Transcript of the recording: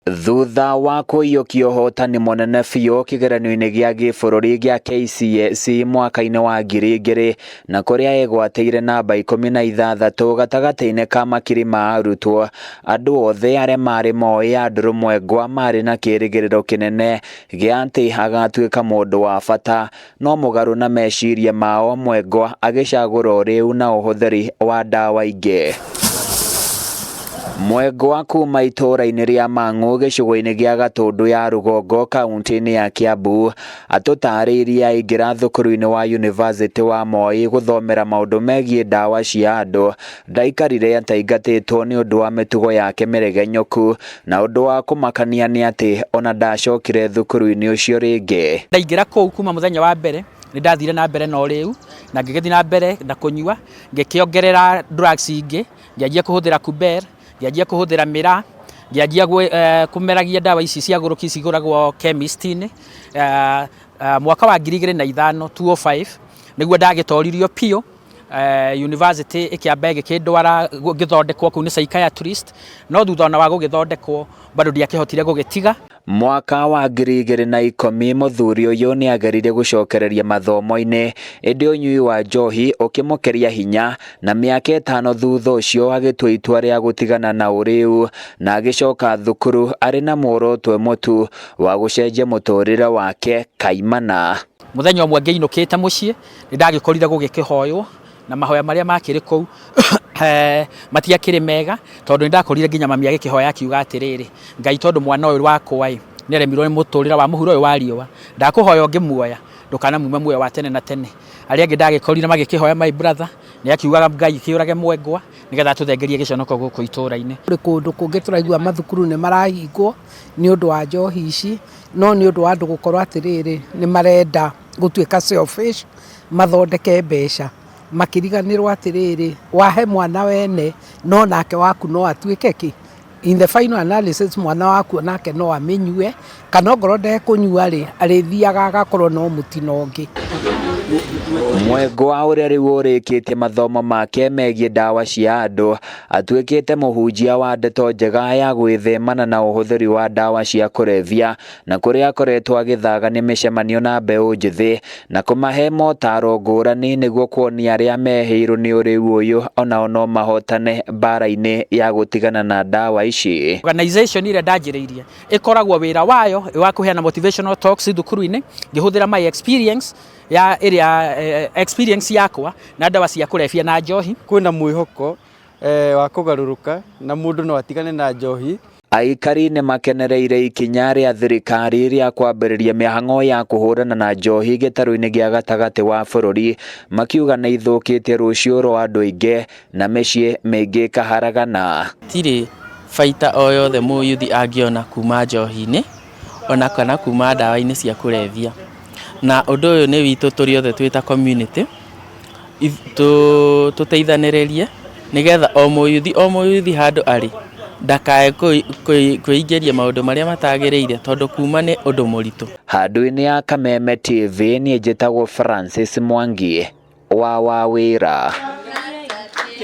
Thutha wa kũiyũkia ũhotani mũnene biũ kĩgeranio-inĩ gĩa gĩbũrũri gĩa KCSE mwaka-inĩ wa 2000 na kũrĩa egwatĩire namba 16 gatagatĩ-inĩ ka makiri ma arutwo, andũ othe arĩa marĩ moĩ Andrew Mwengwa marĩ na kĩrĩgĩrĩro kĩnene gĩa atĩ agatuĩka mũndũ wa bata, no mũgarũ na meciria mao Mwengwa agĩcagũra ũrĩu na ũhũthĩri wa ndawa ingĩ. Mwengwa kuma itũũra-inĩ rĩa Mang'u gĩcigo-inĩ gĩa Gatũndũ ya Rũgongo kaunti-inĩ ya Kiambu atũtarĩirie aingĩra thukuru-inĩ wa University wa Moi gũthomera maũndũ megiĩ ndawa cia andũ ndaikarire ataingatĩtwo nĩ ũndũ wa mĩtugo yake mĩregenyũku na ũndũ wa kũmakania nĩ atĩ ona ndacokire thukuru-inĩ ũcio rĩngĩ. Ndaingĩra kũu kuma mũthenya wa mbere nĩ ndathire na mbere na ũrĩu na ngĩgĩthiĩ na mbere na kũnyua, ngĩkĩongerera drugs ingĩ, ngĩanjia kũhũthĩra kuber, ngĩanjia kũhũthĩra mĩraa, ngĩanjia kũmeragia ndawa ici cia gũrũki cigũragwo chemist-inĩ. Mwaka wa 2005, 205, nĩguo ndagĩtoririo biũ. University ĩkĩamba ĩgĩkĩndwara ngĩthondekwo kũu nĩ psychiatrist, no thutha ona wa gũgĩthondekwo bado ndiakĩhotire gũgĩtiga. Mwaka wa 2010 mũthuri ũyũ nĩ ageririe gũcokereria mathomo-inĩ ĩndĩ ũnyui wa njohi ũkĩmũkĩria hinya na mĩaka 5 thutha ũcio agĩtua itua rĩa gũtigana na ũrĩu na agĩcoka thukuru arĩ na muoroto ũmwe tu wa gũcenjia mũtũrĩre wake kaimana. Mũthenya ũmwe ngĩinũkĩte mũciĩ nĩ ndagĩkorire gũgĩkĩhoywo na mahoya marĩa makĩrĩ kũu matiakĩrĩ mega tondũ nĩ ndakorire nginya mami agĩkĩhoya akiuga atĩrĩrĩ, Ngai tondũ mwana ũyũ wakwa ĩ nĩ aremirwo nĩ mũtũrĩre wa mũhuro ũyũ wa riũa, ndakũhoya ũngĩmuoya ndũkanamume muoyo wa tene na tene. Arĩa angĩ ndagĩkorire magĩkĩhoya my brother nĩ akiugaga Ngai kĩũrage Mwengwa nĩgetha atũthengerie gĩconoko gũkũ itũũra-inĩ. Kũrĩ kũndũ kũngĩ tũraigua mathukuru nĩ marahingwo nĩ ũndũ wa njohi ici, no nĩ ũndũ wa andũ gũkorwo atĩrĩrĩ nĩ marenda gũtuĩka selfish mathondeke mbeca makĩriganĩrwo atĩrĩrĩ wahe mwana wene no nake waku no atuĩke kĩ. In the final analysis mwana waku onake no amĩnyue kana ongorwo ndekũnyua rĩ arĩthiaga agakorwo no mũtino ũngĩ. Mwengwa ũrĩa rĩu ũrĩkĩtie mathomo make megiĩ ndawa cia andũ atuĩkĩte mũhunjia wa ndeto njega ya gwĩthemana na ũhũthĩri wa ndawa cia kũrebia na kũrĩa akoretwo agĩthagania mĩcemanio na mbeũ njĩthĩ na kũmahe motaro ngũrani nĩguo kuonia arĩa mehĩirwo nĩ ũrĩu ũyũ onao no mahotane mbara-inĩ ya gũtigana na ndawa ici. Organization ĩrĩa ndanjĩrĩirie ĩkoragwo wĩra wayo wa kũheana motivational talks thukuru-inĩ ngĩhũthĩra my experience ya ĩrĩa experience yakwa na ndawa cia kũrebia na njohi. Kwĩna mwĩhoko wa kũgarũrũka na mũndũ no atigane na njohi. Aikari nĩ makenereire ikinya rĩa thirikari rĩa kwambĩrĩria mĩhang'o ya kũhũrana na njohi gĩtarũ-inĩ gĩa gatagatĩ wa bũrũri makiuga nĩ ithũkĩtie rũciũ rwa andũ aingĩ na mĩciĩ mĩingĩ ĩkaharagana. Tirĩ baita o yothe mũyuthi angĩona kuma njohi-inĩ ona kana kuma ndawa-inĩ cia kũrebia, na ũndũ ũyũ nĩ witũ tũrĩ othe twĩ ta community tũteithanĩrĩrie nĩgetha o mũyuthi handũ arĩ ndakae kwĩingĩria maũndũ marĩa matagĩrĩire tondũ kuma nĩ ũndũ mũritũ. Handũ-inĩ ya Kameme TV niĩ njĩtagwo Francis Mwangi wa Wawĩra.